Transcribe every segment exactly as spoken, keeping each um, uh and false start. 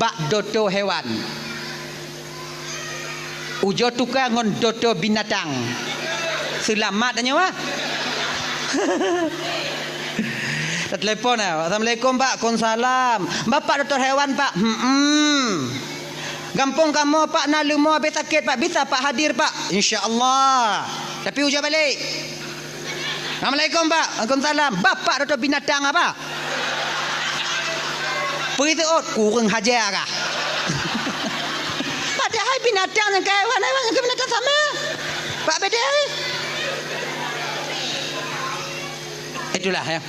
Pak Dokto Hewan. Ujoe tuka ngon dokto binatang. Seulamat tanyoe, ah. Tatelepon, ah. "Assalamualaikum, Pak." "Waalaikumsalam." "Bapak dokto hewan, Pak?" "Hmm." "Gampông kamoe, Pak, na leumo abéh sakét, Pak. Bisa, Pak, hadir, Pak?" "Insya Allah." Tapi ujoe balek. "Assalamualaikum, Pak." "Waalaikumsalam." "Bapak dokto binatang apa?" Peue seuôt, kureueng haja kah? Padahai binatang nyang keu hewan, hewan nyang keu binatang sama. Pak beda, eh? Itulah, ya.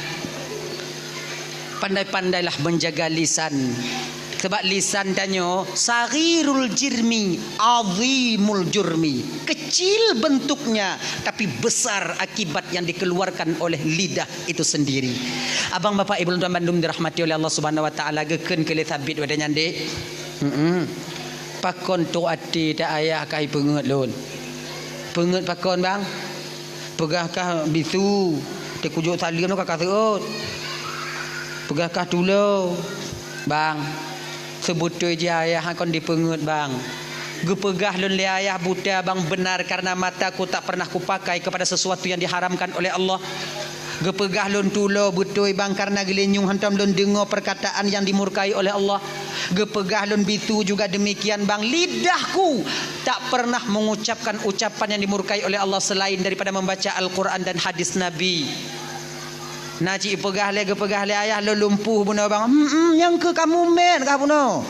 Pandai-pandailah menjaga lisan. Sebab lisan tanyoe saghirul jirmi, azimul jurmi. Kecil bentuknya, tapi besar akibat yang dikeluarkan oleh lidah itu sendiri. Abang, bapak, ibu lôn tuan bandum dirahmati oleh Allah Subhanahu wa Taala, geukheun keu lé Sabit watée nyan, Dek. Hmm. Pakon trok até ta ayah ka ipeungeut lôn? Peungeut pakon, Bang? Peugah kah bisu, teuh kujok saleuem ka ka seuôt. Peugah kah tulo, Bang. Seubeutôi jih ayah kon dipeungeut, Bang. Geupeugah lôn lé ayah buta, Bang, benar karena mataku tak pernah kupakai kepada sesuatu yang diharamkan oleh Allah. Geupeugah lôn tulo beutôi, Bang, karena geulinyueng hantom lôn deungoe perkataan yang dimurkai oleh Allah. Geupeugah lôn bisu juga demikian, Bang. Lidahku tak pernah mengucapkan ucapan yang dimurkai oleh Allah selain daripada membaca Al-Quran dan hadis Nabi. Na cit peugah lé, geupeugah lé ayah lôn lumpuh bunoe, Bang. Hmm, hmm, nyang keu kamu mét kah bunoe?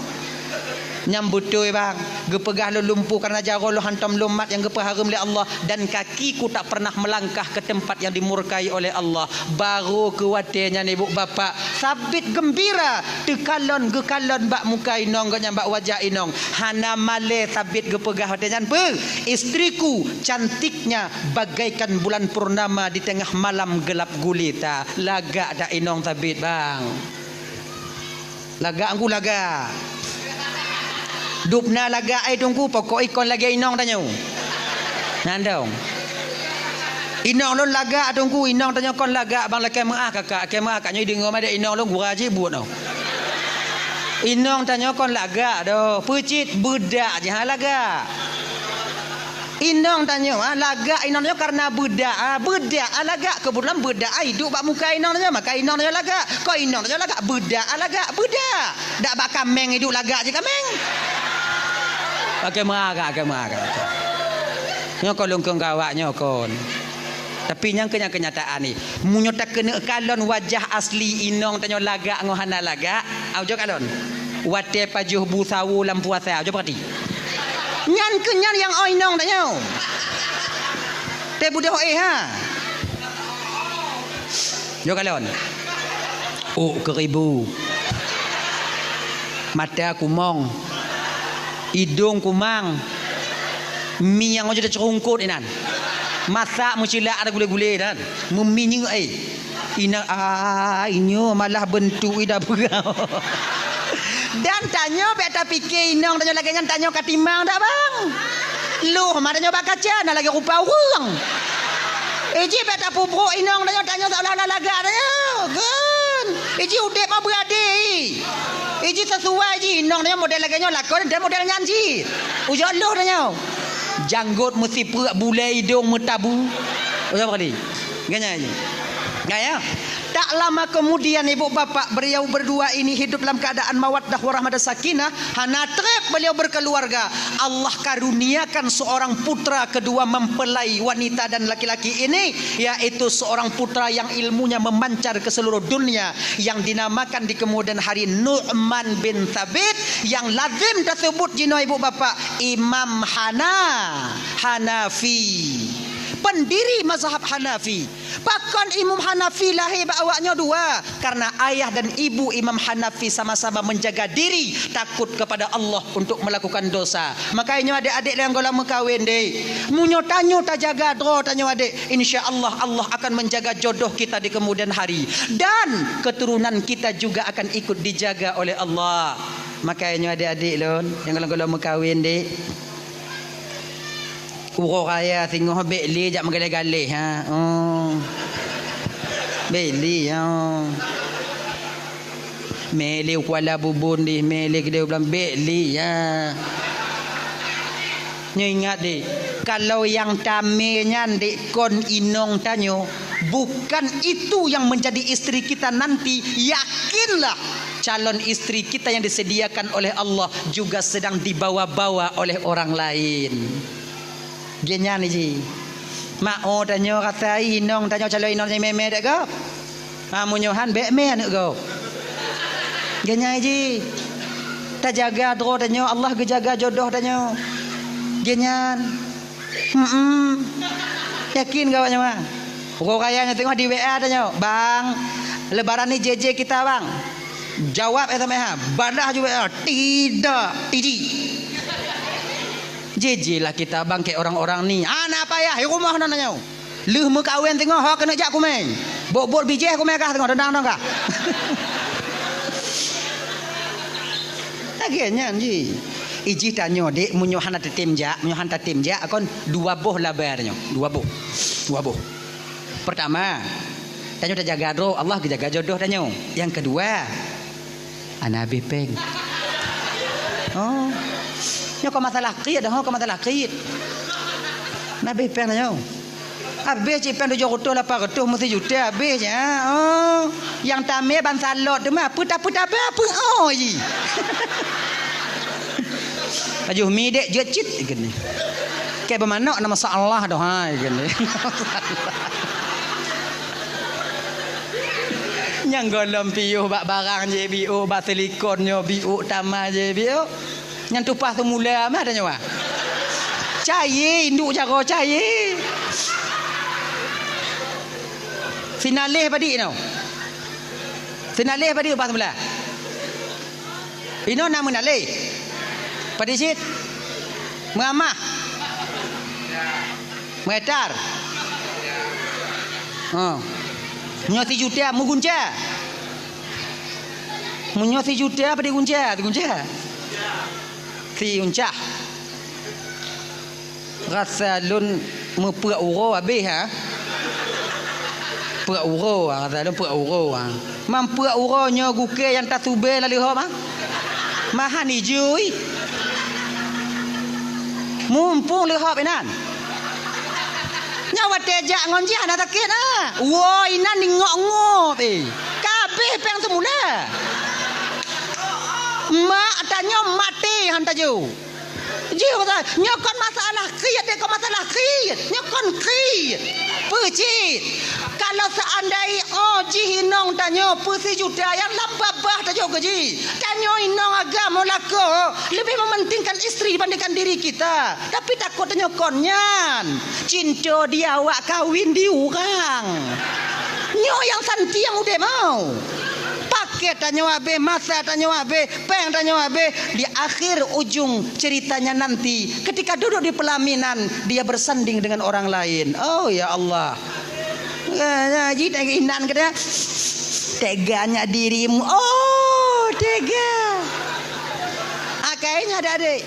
Nyang beutôi, Bang. Geupeugah lôn lumpuh karena jaroe lôn hantom lôn mat nyang geupeuhareuem lé Allah, dan kakiku tak pernah melangkah ke tempat yang dimurkai oleh Allah. Barô keu watée nyan, ibu bapak, Sabit geumbira, teukalon geukalon bak muka inong geuh nyan, bak wajah inong. Hana malée Sabit geupeugah watée nyan, "Beuh, istriku cantiknya bagaikan bulan purnama di tengah malam gelap gulita." Lagak dak inong Sabit, Bang? Lagak, Teungku, lagak. Dubna lagak, eh, Teungku, pokok ikon lagée inong tanyoe. Nyan dong. Inong lôn lagak, Teungku, inong tanyoe kon lagak, Bang, lakée meuáh kakak, lakée meuáh kakak nyoe deungoe madé inong lôn gura jih buet nyoe. Inong tanyoe kon lagak doh, peucit beudak jih, ha, lagak. Inong tanyoe, ah, lagak inong tanyoe karena beudak, ah, beudak, ah, lagak. Keubeutulan beudak, ah, iduek bak muka inong tanyoe, maka inong tanyoe lagak. Kon inong tanyoe lagak, beudak, ah, lagak, beudak. Dak bak kaméng iduek lagak cit kaméng. Oke, meuagak, oke, meuagak. Nyoe kon lôn kheun keu awak nyoe kon. Tapi nyang keu-, nyang keunyataan ni, meunyoe takeuneuk kalon wajah asli inong tanyoe lagak ngon hana lagak, au jok kalon. Watée pajoh bu sawo lam puasa, au jok peurati. Nyan keuh nyan nyang oi inong tanyoe. Teuh beudôh éh, ha. Jok kalon. Ôk keuribu. Mata kumong. Idong kumang. Mi nyang ojok teuceurungkot inan. Masak meucilak ada gulé-gulé inan. Meuminyeuk, eh. Ina, ah, inyoe malah beuntuk ida peugah. Dan tanyoe bék tapike inong tanyoe lagée nyan, tanyoe ka timang dak, Bang? Loh ma tanyoe bak kaca na lagée rupa ureuëng. Iji bék tapeubrok inong tanyoe, tanyoe seolah-olah lagak tanyoe. Kan? Iji udeb ma beuadé. Iji sesuai ji inong tanyoe model lagée nyoe lakon dan model nyan ji. Ujoe loh tanyoe. Janggot meusipeuk, bulée idong meutabu. Ujoe kali. Ganya ji. Gaya. Tak lama kemudian ibu bapak beliau berdua ini hidup dalam keadaan mawaddah warahmah dan sakinah, hana treb beliau berkeluarga. Allah karuniakan seorang putra kedua mempelai wanita dan laki-laki ini, yaitu seorang putra yang ilmunya memancar ke seluruh dunia, yang dinamakan di kemudian hari Nu'man bin Thabit, yang lazim tersebut jinoe ibu bapak Imam Hana, Hanafi, pendiri mazhab Hanafi. Pakon Imam Hanafi lahé bak awak nyoe dua? Karena ayah dan ibu Imam Hanafi sama-sama menjaga diri takut kepada Allah untuk melakukan dosa. Makanya nyoe adek-adek nyang goh lom meukawen deh. Meunyoe tanyoe tajaga droe tanyoe adek, insya Allah, Allah akan menjaga jodoh kita di kemudian hari. Dan keturunan kita juga akan ikut dijaga oleh Allah. Makanya nyoe adek-adek lôn nyang goh lom meukawen deh. Uroe raya singoh bék lé jak meugaleh-galeh, ha. Oh. Bék lé, ha. Mé lé Kuala Bubon deh, mé lé keudéh u Blang, bék lé, ya. Nyoe ingat deh, kalau nyang tamé nyan dek kon inong tanyoe, bukan itu yang menjadi istri kita nanti, yakinlah calon istri kita yang disediakan oleh Allah juga sedang dibawa-bawa oleh orang lain. Geuhnyan ji. Mak o tanyoe rasa inong tanyoe calon inong tanyoe mé-mé dek gob. Ha, meunyoe han, bék mé aneuk gob. Geuhnyan ji. Tajaga droe tanyoe, Allah geujaga jodoh tanyoe. Geuhnyan. Hmm. Yakin gawat nyoe, Bang? Uroe raya nyoe teungoh di W A tanyoe, "Bang, lebaran ni J J kita, Bang." Jawab S M S, ha. Balah ju W A, "Tidak, Tiji." J J lah kita, Bang, keu orang-orang ni. Hana payah, di rumoh na tanyoe. Lheueh meukawen teungoh, ho keuneuk jak kumé. Bot-bot bijéh kumé kah teungoh, dendang dong kah. Lagèe nyan ji. Ijih tanyoe, dek, meunyoe hana tatem jak, meunyoe hana tatem jak, kon dua boh laba tanyoe. Dua boh. Dua boh. Pertama, tanyoe tajaga droe, Allah geujaga jodoh tanyoe. Nyang keudua, hana habéh péng. Oh. Nyoe kon masalah kriet dah, kon masalah kriet. Hana habéh péng tanyoe. Habéh cit péng tujoh reutôh lapan reutôh, meusijuta habéh cit, ha? Oh. Nyang tamé bansa lôt teuma, peue ta-, peue tabah, peue oh ji. Laju mi dek jeuet cit, geuh ni. Keu beumanok na masalah doh, hai, geuh ni. Nyang gohlom piôh bak barang ji biôh, bak silikon nyoe biôh, tamah ji biôh. Nyan tupah seumula mah tanyoe, ah. Cayé, induek jaroe cayé. Sinaleh padit nyoe. Sinaleh padit tupah seumula. Inoe na meunaleh. Padit cit? Meuamah. Meuetar. Ha. Meunyoe sijuta meugunca. Meunyoe sijuta apa digunca? Digunca. Siuncah. Rasa lôn meupeuek uroe habéh, ha? Peuek uroe, ha, rasa lôn peuek uroe, ha. Mam peuek uroe nyoe gukée nyang tasubée lam leuhop, ha? Mahan ijui. Mumpung leuhop inan. Nyoe watée jak ngon jih hana sakét, ha? Woe inan ingok-ngop, eh. Ka habéh péng seumula. Mak tanyoe maté han tajok. Jih kata, nyoe kon masalah kriet, deh, kon masalah kriet. Nyoe kon kriet. Peue cit? Kalau seandai, oh, jih inong tanyoe peusijuta nyang lam babah tajok keu jih. Tanyoe inong agam lakoe lebih mementingkan istri dibandingkan diri kita. Tapi takot tanyoe kon nyan. Cinta dia awak kawin di urang. Nyoe nyang santiang udeb mau. Paket tanyoe habéh, masa tanyoe habéh, péng tanyoe habéh, di akhir ujung ceritanya nanti, ketika duduk di pelaminan, dia bersanding dengan orang lain. Oh, ya Allah. Ya, ya, ji tega inan kata, "Teganya dirimu." Oh, tega. Akhirnya ada adik.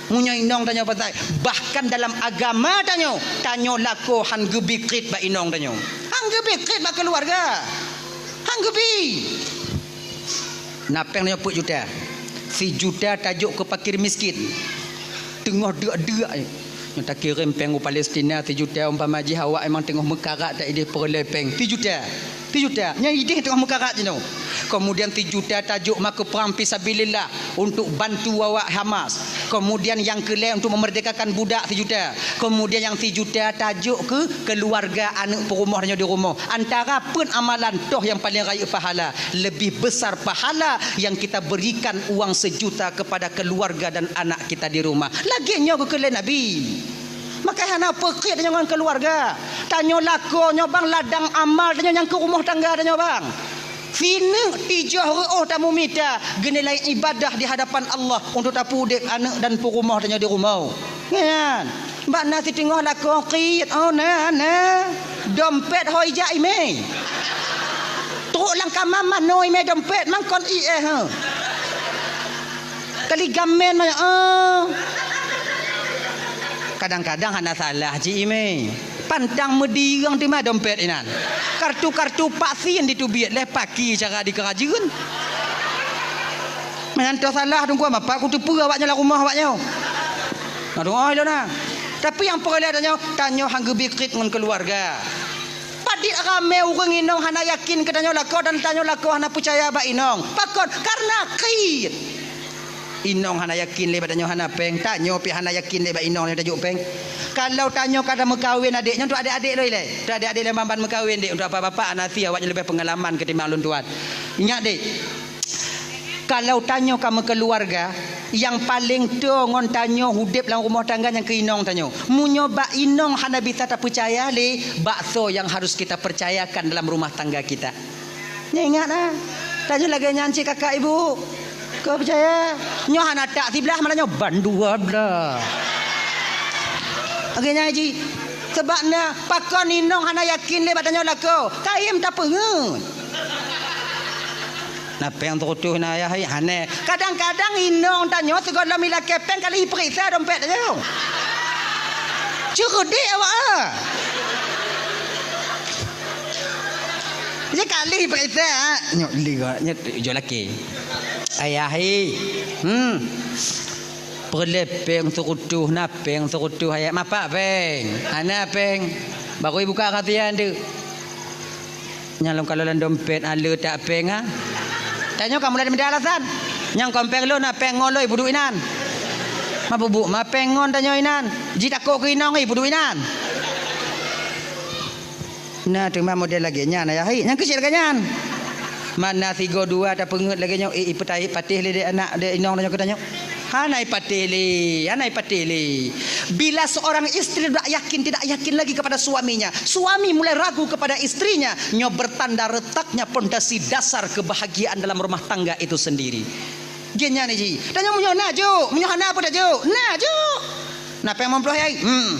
Meunyoe inong tanyoe pasai, bahkan dalam agama tanyoe, tanyoe lakoe han geubri kriet bak inong tanyoe. Han geubri kriet bak keuluwarga. Han geubri. Na péng nyoe peuet juta. Sijuta tajok keu fakir miskin. Teungoh deuk-deuk, eh. Nyoe takirém péng u Palestina sijuta, umpama jih awak memang teungoh meukarat, ta idéh peureulée péng sijuta. Sijuta. Nyan idéh teungoh meukarat jinoe. Kemudian sijuta tajok ma keu prang fisabilillah untuk bantu awak Hamas. Kemudian nyang keu lhée untuk memerdekakan budak sijuta. Kemudian nyang sijuta tajok keu keuluwarga aneuk peurumoh nyoe di rumoh. Antara peuet amalan toh nyang paleng rayeuk pahala, lebih besar pahala yang kita berikan uang sejuta kepada keluarga dan anak kita di rumah. Lagée nyoe geukheun lé Nabi. Maka hana peukhiet tanyoe ngon keuluwarga. Tanyoe lakoe nyoe bang ladang amal tanyoe nyang keu rumoh tangga tanyoe bang. Sineuk tijoh reuôh tameumita geunilai ibadah di hadapan Allah untuk tapeudeb aneuk dan peurumoh tanyoe di rumoh. Nyan. Bak na siteungoh lakoe kriet, oh, na, na. Dompet ho ijak imé. Trok lam kama manoe imé dompet, mangkon ié, ha. Kali gamen manoe, oh. Kadang-kadang hana salah cit imé. Pantang meudireung teuma dompet inan. Kartu-kartu vaksin diteubiet lé paki cara dikeurajeuen. Nyan toh salah teungku, mapa kuteupeue awaknyan lam rumoh awaknyan. Nah, doa ilôn na. Tapi nyang peureulée tanyoe, tanyoe han geubi kriet ngon keuluwarga. Padit ramé ureuëng inong hana yakin keu tanyoe lakoe dan tanyoe lakoe hana peucaya bak inong. Pakon? Karena kriet. Inong hana yakin lé bak tanyoe hana péng, tanyoe pih hana yakin lé bak inong nyoe tajok péng. Kalau tanyoe ka tameukawen adék nyoe, untuk adék-adék lôn ilée. Untuk adék-adék lôn ban-ban meukawen, Dek. Untuk bapak-bapak hana sie, awaknyan leubeh peungalaman ketimbang lôn tuan. Ingat, Dek. Kalau tanyoe ka meukeuluwarga, nyang paleng toe ngon tanyoe udeb lam rumoh tangga nyan keu inong tanyoe. Meunyoe bak inong hana bisa tapeucaya lé, bak soe nyang harus kita percayakan dalam rumah tangga kita? Nyoe ingat na, tanyoe lagée nyan cit kakak ibu. Kau peucaya? Nyoe hana tak siblah, malah nyoe ban dua blah. Lagée nyan cit. Sebab na, pakon inong hana yakin lé bak tanyoe lakoe, kayém tapeungeuet. Na péng seurutoh na ayah, hai, hana. Kadang-kadang inong tanyoe sigohlom ilakée péng ka lheueh ipeuriksa dompet tanyoe. Ceureudek awak, ah. Nyoe ka lheueh ipeuriksa, ah. Nyoe lheueh, nyoe jok lakée. Ayah, hai. Hmm. Peureulée péng seurutoh, na péng seurutoh, ayah. Mapak péng. Hana péng. Baru ibuka kasihan tu. Nyang lôn kalon lam dompet, ale tak péng, ah. Tanyoe ka mulai mita alasan. Nyang kon péng lôn, na péng ngon lôn, ibuduek inan. Ma bubuek ma péng ngon tanyoe inan. Jitakot keu inong, ibuduek inan. Na teuma model lagée nyan, ayah, hai. Nyang keuchik lagée nyan. Mana sigoe dua tapeungeuet lagée nyoe, eh, ipeutai-, patéh lé dek anak, dek inong tanyoe keu tanyoe. Hana ipatéh lé, hana ipatéh lé. Bila seorang istri tidak yakin, tidak yakin lagi kepada suaminya, suami mulai ragu kepada istrinya, nyoe bertanda retaknya pondasi dasar kebahagiaan dalam rumah tangga itu sendiri. Geuh nyan ji. Tanyoe meunyoe na jok, meunyoe hana peue tajok. Na jok. Na péng limong ploh, yai? Hmm.